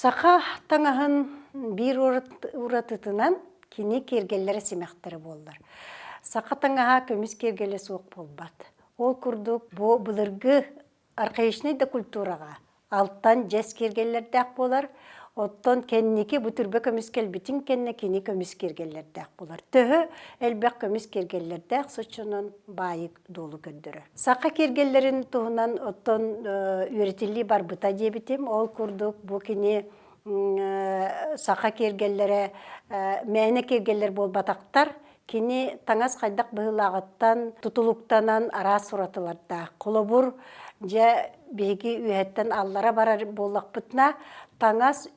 Саха таҥаһын биир уратытынан кини киэргэллэрэ симэхтэрэ буоллар. Саха таҥаһа көмүс киэргэлэ суох буолбат. Ол курдук бу былыргы архаичнай да культураҕа алтан дьэс киэргэллэрдээх буолар, оттон кэнники бу түрбэ көмүс кэлбитин кэннэ кини көмүс киэргэллэрдээх буолар. Төһө элбэх көмүс киэргэллэрдээх соччонон баайы дуолу көрдөрөр. Саха киэргэллэрин туһунан оттон үөрэтиллии барбыта диэбитим. Ол курдук бу кини саха киэргэллэрэ мээнэ киэргэллэр буолбатахтар. Кини таҥас хайдах быһыылааҕыттан тутулуктанан араас уратылардаах. Холобур, дьэ биһиги үөһэттэн аллара барар буоллахпытына, таҥас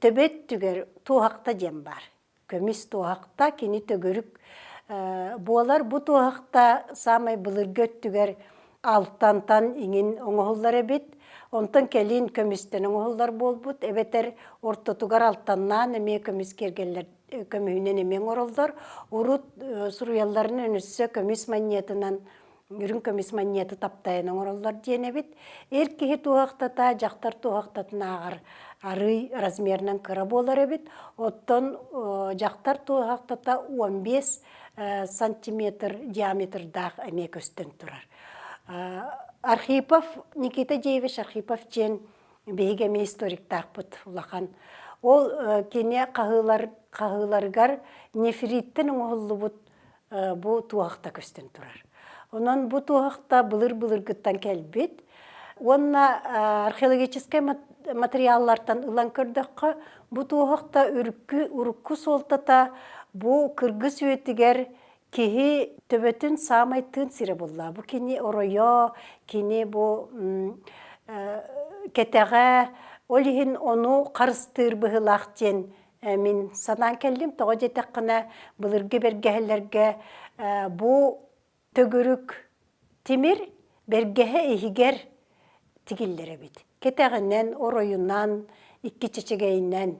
төбө өттүгэр туоһахта диэн баар. Көмүс туоһахта кини төгүрүк буолар. Бу туоһахта саамай былыргы өттүгэр алтантан иҥин оҥоһуллар эбит. Онтон кэлин көмүстэн оҥоһуллар буолбут, эбэтэр ортотугар алтаннаан эмиэ көмүс киэргэллэр көмүһүнэн эмиэ оҥороллор. Урут суруйалларын өссө көмүс манньыатынан үрүҥ көмүс манньыаты таптайан оҥороллор диэн эбит. Эр киһи туоһахтата дьахтар туоһахтатынааҕар арыый размерынан кыра буолар эбит. Оттон дьахтар туоһахтата 15 сантиметр диаметрдаах эмиэ көстөн турар. Архипов Никита Деевич Архипов диэн биһиги эмиэ историктаахпыт улахан. Ол кини хаһыылар хаһыыларыгар нефриттэн оҥоһуллубут бу туоһахта көстөн турар. Онон бу туоһахта былыр-былыргыттан кэлбит уонна археологическай материаллартан ылан көрдөххө, бу туоһахта үркү урукку суолтата бу кыргыс үйэтигэр киһи төбөтүн саамай тыын сирэ булла. Бу кини оройо, кини бу кэтэҕэ, ол иһин ону харыстыыр быһыылаах диэн мин санаан кэллим. Тоҕо диэтэххинэ, былыргы бэргэһэлэргэ бу төгүрүк тимир бэргэһэ иһигэр тигиллэр эбит. Кэтэҕинэн, оройунан, икки чэчэгэйинэн.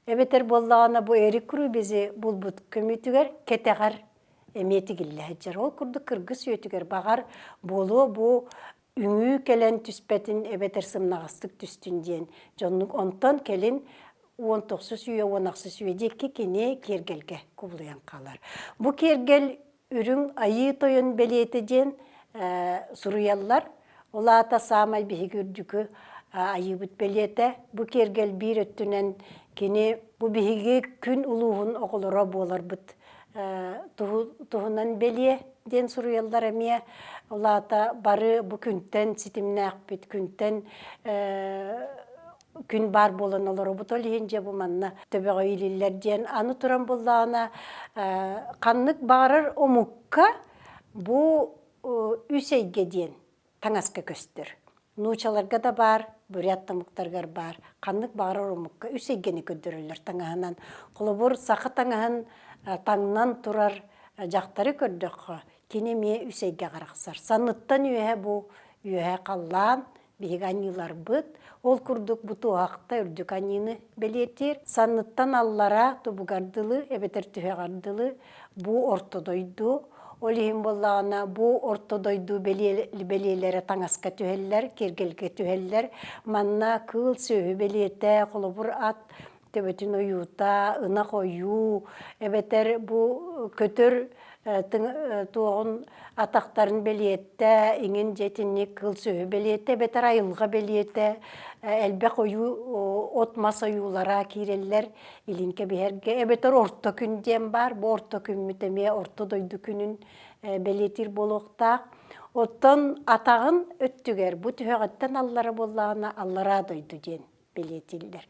Эбэтэр буоллаҕына бу Эрик Рубизи булбут көмүүтүгэр кэтэҕэр эмиэ тигиллэ сылдьар. Ол курдук кыргыс үйэтигэр баҕар буолуо бу үҥүү кэлэн түспэтин эбэтэр сымнаҕастык түстүн диэн дьоннук онтон кэлин 19 үйэ 16 үйэ диэки кини киэргэлгэ кубулуйан хаалар. Бу киэргэл үрүҥ айыы тойон бэлиэтэ диэн суруйаллар. Ол аата саамай биһиги үрдүкү айыыбыт бэлиэтэ. Бу киэргэл биир өттүнэн кини бу биһиги күн улууһун оҕолоро буоларбыт туһунан бэлиэ диэн суруйаллар эмиэ. Ол аата бары бу күнтэн ситимнээхпит, күнтэн күн баар буолан олоробут. Ол иһин дьэ бу манна төбөҕө иилиллэр диэн. Аны туран буллаҕына ханнык баҕарар омукка бу үс эйгэ диэн таҥаска көстөр. Нуучаларга да баар, бурят омуктарыгар баар. Ханнык баҕарар омукка үс эйгэни көрдөрөллөр таҥаһынан. Холобур, саха таҥаһын таҥнан турар дьахтары көрдөххө, кини эмиэ үс эйгэҕэ арахсар. Санныттан үөһэ бу үөһэ халлаан, биһиги аньыыларбыт. Ол курдук бу туоһахта үрдүк аньыыны бэлиэтиир. Санныттан аллара тубугар дылы эбэтэр түһэҕэр дылы бу орто дойду. Ол иһин буоллаҕына бу орто дойду бэлиэлэрэ таҥаска түһэллэр, киэргэлгэ түһэллэр. Манна кыыл сүөһү бэлиэтэ, холобур ат төбөтүн ойуута, ынах ойуу, эбэтэр бу көтөр туоҕун атахтарын бэлиэтэ, иҥин дьиэтинник кыл сүөһү бэлиэтэ, эбэтэр айылҕа бэлиэтэ, элбэх ойуу от-мас ойуулара киирэллэр илин кэбиһэргэ, эбэтэр орто күн диэн баар, бу орто күммүт эмиэ орто дойду күнүн бэлиэтиир буолуохтаах. Оттон атаҕын өттүгэр бу түһэҕиттэн аллара буоллаҕына аллараа дойду диэн бэлиэтииллэр.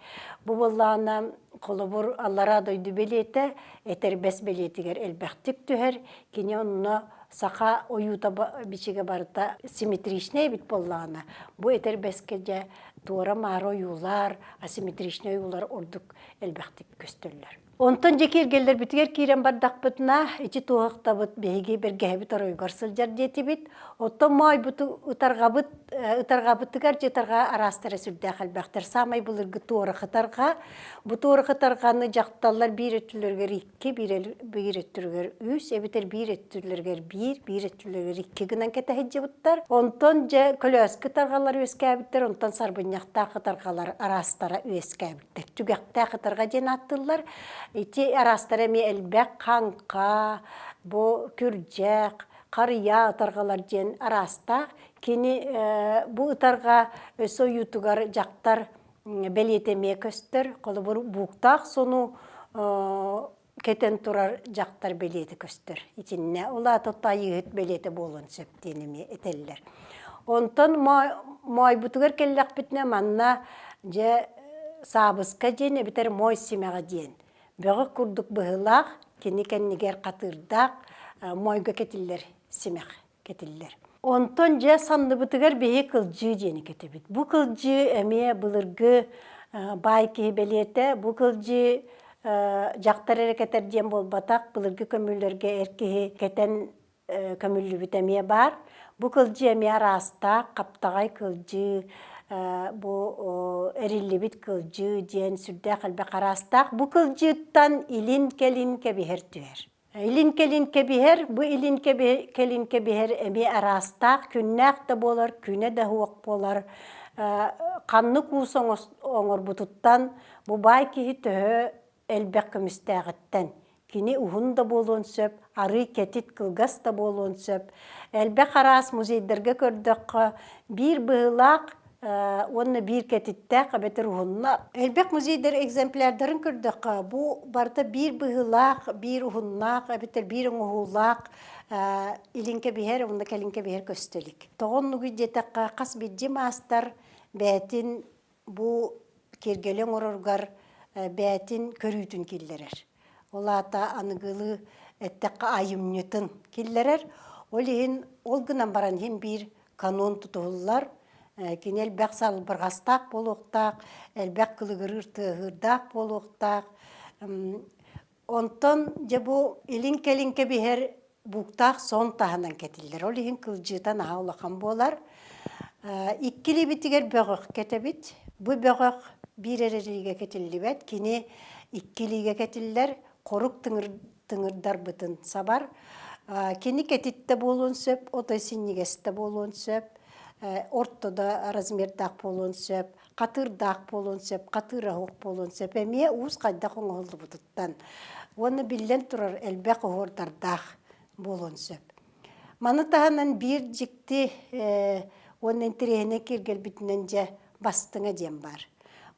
Бу буоллаҕына, холобур, аллараа дойду бэлиэтэ этэрбэс бэлиэтигэр элбэхтик түһэр. Кини онно саха ойуута бичигэ барыта симметричнэй эбит буоллаҕына, бу этэрбэскэ дьэ туора-маары ойуулар, асимметричнай ойуулар ордук элбэхтик көстөллөр. Онтон дьэ киэргэллэрбитигэр киирэн бардахпытына, ити туоһахтабыт биһиги бэргэһэбит оройугар сылдьар диэтибит. Оттон моойбуту ытарҕабыт ытарҕабытыгар дьэ ытарҕа араастара сүрдээх элбэхтэр. Саамай былыргы туорах ытарҕа. Бу туорах ытарҕаны дьахталлар биир өттүлэригэр икки, биир, биир өттүлэригэр үс, эбэтэр биир өттүлэригэр биир, биир өттүлэригэр икки гынан кэтэ сылдьыбыттар. Онтон дьэ көлөөскө ытарҕалар үөскээбиттэр, онтон сарбынньахтаах ытарҕалар араастара үөскээбиттэр. Түгэхтээх ытарҕа диэн ааттыыллар. Ити араастара эмиэ элбэх хаҥха, бу күрдьэх, харыйа ытарҕалар диэн араастаах. Кини бу ытарҕа өссө ойуутугар дьахтар бэлиэтэ эмиэ көстөр. Холобур, бууктаах сону кэтэн турар дьахтар бэлиэтэ көстөр. Итиннэ ол аата айыыһыт бэлиэтэ буолуон сөп диэн эмиэ этэллэр. Онтон моойбутугар кэллэхпитинэ манна дьэ саабыска диэн эбэтэр моой симэҕэ диэн бөҕө курдук быһыылаах кини кэннигэр хатыырдаах моойго кэтиллэр симэх кэтиллэр. Онтон дьэ санныбытыгар биһи кылдьыы диэни кэтэбит. Бу кылдьыы эмиэ былыргы баай киһи бэлиэтэ. Бу кылдьыы дьахтар эрэ кэтэр диэн буолбатах, былыргы көмүүлэргэ эр киһи кэтэн көмүллүбүт эмиэ баар. Бу кылдьыы эмиэ араастаах, хаптаҕай кылдьыы, бу эриллибит кылдьыы диэн сүрдээх элбэх араастаах. Бу кылдьыыттан илин-кэлин кэбиһэр түһэр. Илин-кэлин кэбиһэр, бу илин-кэлин кэбиһэр эмиэ араастаах, күннээх да буолар, күнэ да суох буолар. Ханнык уус оҥорбутуттан бу баай киһи төһө элбэх көмүстээҕиттэн кини уһун да буолуон сөп, арыы кэтит кылгас да буолуон сөп. Элбэх араас музейдарга көрдөххө, биир быһыылаах уонна биир кэтиттээх эбэтэр уһунна. Элбэх музейдар экземплярдарын көрдөххө, бу барыта биир быһыылаах, биир уһуннаах эбэтэр биир оҥоһуулаах илин кэбиһэр уонна кэлин кэбиһэр көстө илик. Тоҕо оннугуй диэтэххэ, хас биирдии маастар бэйэтин бу киэргэли оҥороругар бэйэтин көрүүтүн киллэрэр. Ол аата аныгылыы эттэххэ айымньытын киллэрэр. Ол иһин ол гынан баран иһин биир канон тутуһуллар. Кини элбэх салбырҕастаах буолуохтаах, элбэх кылыгырыыр тыаһыырдаах буолуохтаах. Онтон дьэ бу илин-кэлин кэбиһэр бууктаах сон таһынан кэтиллэр. Ол иһин кылдьыыта наһаа улахан буолар. Иккилиибитигэр бөҕөх кэтэбит. Бу бөҕөх биир эрэ илиигэ кэтиллибэт. Кини икки илиигэ кэтиллэр, хорук тыҥыр тыҥырдарбытын сабар. Кини кэтит да буолуон сөп, отой синньигэс да буолуон сөп, орто да размердаах буолуон сөп, хатыырдаах буолуон сөп, хатыыра оһох буолуон сөп. Эмиэ уус хайдах оҥоһуллубутуттан. Уонна биллэн турар элбэх оһуордардаах буолуон сөп. Маны таһынан биир дьикти уонна интэриэһинэй киэргэлбитинэн дьэ бастыҥа диэн баар.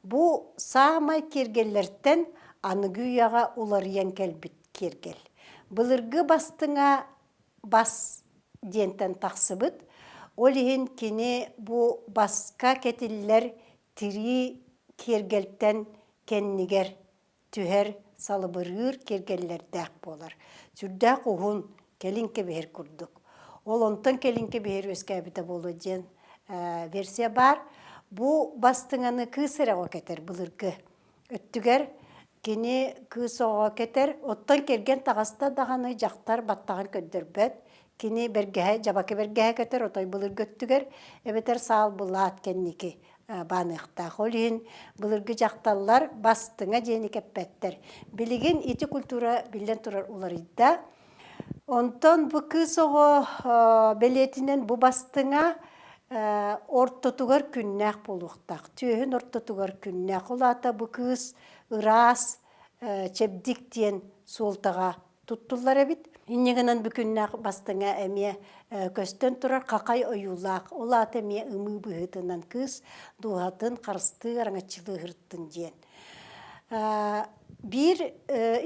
Бу саамай киэргэллэртэн аныгы үйэҕэ уларыйан кэлбит киэргэл. Былыргы бастыҥа бас диэнтэн тахсыбыт. Ол иһин кини бу баска кэтиллэр тирии киэргэлтэн кэннигэр түһэр, салыбырыыр киэргэллэрдээх буолар. Сүрдээх уһун, кэлин кэбиһэр курдук. Ол онтон кэлин кэбиһэр үөскээбитэ буолуо диэн версия баар. Бу бастыҥаны кыыс эрэ оҕо кэтэр былыргы өттүгэр кини кыыс оҕо кэтэр, оттон кэргэн таҕыста даҕаны дьахтар баттаҕын көрдөрбөт. Кини бэргэһэ, дьабака бэргэһэ кэтэр, отой былыргы өттүгэр, эбэтэр саал былаат кэнники бааныахтаах. Ол иһин былыргы дьахталлар бастыҥа диэни кэппэттэр. Билигин ити культура биллэн турар уларыйда. Онтон бу кыыс оҕо бэлиэтинэн бу бастыҥа ортотугар күннээх буолуохтаах. Түөһүн ортотугар күннээх. Ол аата бу кыыс ыраас, чэбдик диэн суолтаҕа туттуллар эбит. Инньэ гынан бу күннээх бастыҥа эмиэ көстөн турар хахай ойуулаах, ол аата эмиэ ымыы быһыытынан кыыс дууһатын харыстыы араҥаччылыы сырыттын диэн. Биир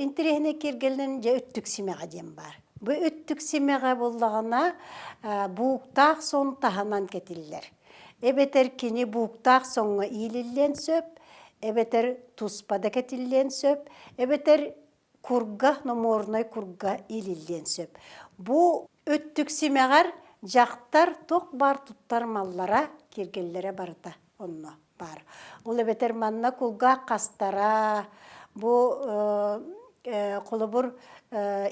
интэриэһинэй киэргэлинэн дьэ өттүк симэҕэ диэн баар. Бу өттүк симэҕэ буоллаҕына бууктаах сон таһынан кэтиллэр. Эбэтэр кини бууктаах соҥҥо иилиллиэн сөп, эбэтэр туспа да кэтиллиэн сөп, эбэтэр курга, номуорунай курга иилиллиэн сөп. Бу өттүк симэҕэр дьахтар туох баар туттар маллара, киэргэллэрэ барыта онно баар. Ол эбэтэр манна кулгаах хастара, бу Холобур,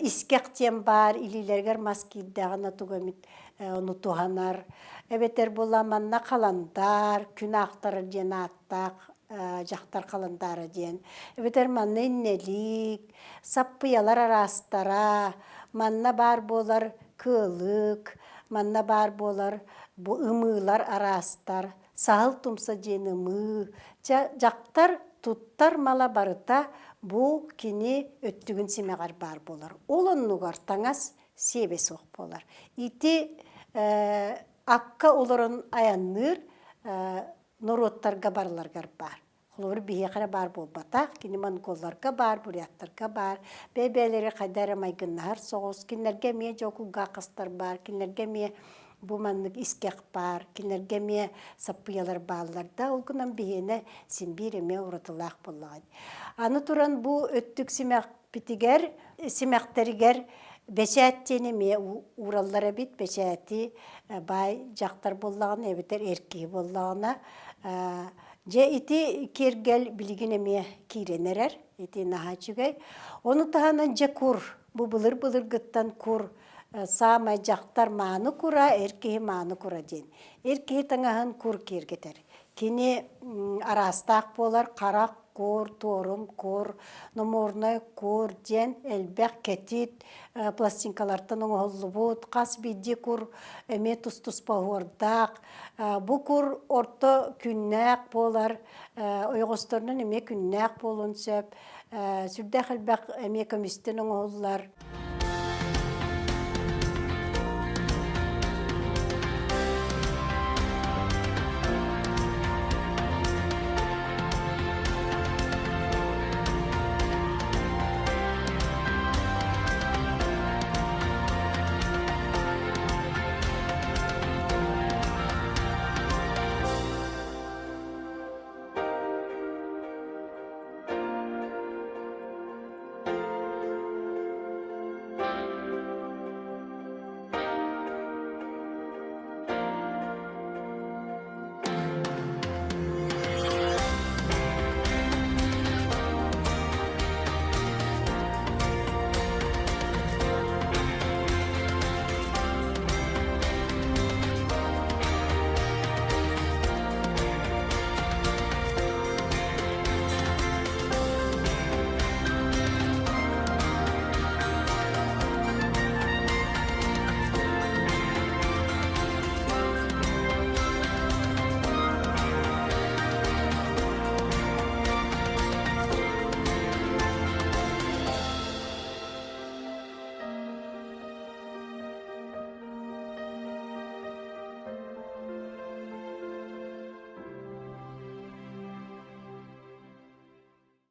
искэх диэн баар, илиилэригэр мас киирдэҕинэ тугу эмит ону туһанар. Эбэтэр була манна халандаар, күн аахтарар диэн ааттаах дьахтар халандаара диэн. Эбэтэр манна иннэлиик, саппыйалар араастара, манна баар буолар кыалык, манна баар буолар бу ымыылар араастар. Саһыл тумса диэн ымыы, чэ, дьахтар туттар мала барыта бу кини өттүгүн симэҕэр баар буолар. Ол оннугар таҥас сиэбэ суох буолар. Ити акка олорон айанныыр норуоттарга барыларыгар баар. Холобур, биһиэхэ эрэ баар буолбатах, кини монголларга баар, буряттарга баар, бэйэ-бэйэлэри хайда эрэ майгыннаһар соҕус, кинилэргэ эмиэ дьокулгаахастар баар, кинилэргэ эмиэ бу маннык искэх баар, кинилэргэ эмиэ саппыйалар бааллар да, ол гынан биһиэнэ син биир эмиэ уратылаах буоллаҕа. Аны туран бу өттүк симэхпитигэр, симэхтэригэр бэчээт диэн эмиэ уураллар эбит, бэчээти баай дьахтар буоллаҕына эбэтэр эр киһи буоллаҕына Дьэ ити киэргэл билигин эмиэ киирэн эрэр, ити наһаа үчүгэй. Ону таһынан дьэ кур, бу былыр-былыргыттан кур саамай дьахтар мааны кура, эр киһи мааны кура диэн. Эр киһи таҥаһын кур киэргэтэр. Кини араастаах буолар, харах кур, туорум кур, номорнай кур диэн элбэх кэтит пластинкалартан оҥоһуллубут, хас биирдии кур эмиэ тус-туспа оһуордаах, Бу кур орто күннээх буолар, ойоҕосторунан эмиэ күннээх буолуон сөп. Сүрдээх элбэх эмиэ көмүстэн оҥоһуллар.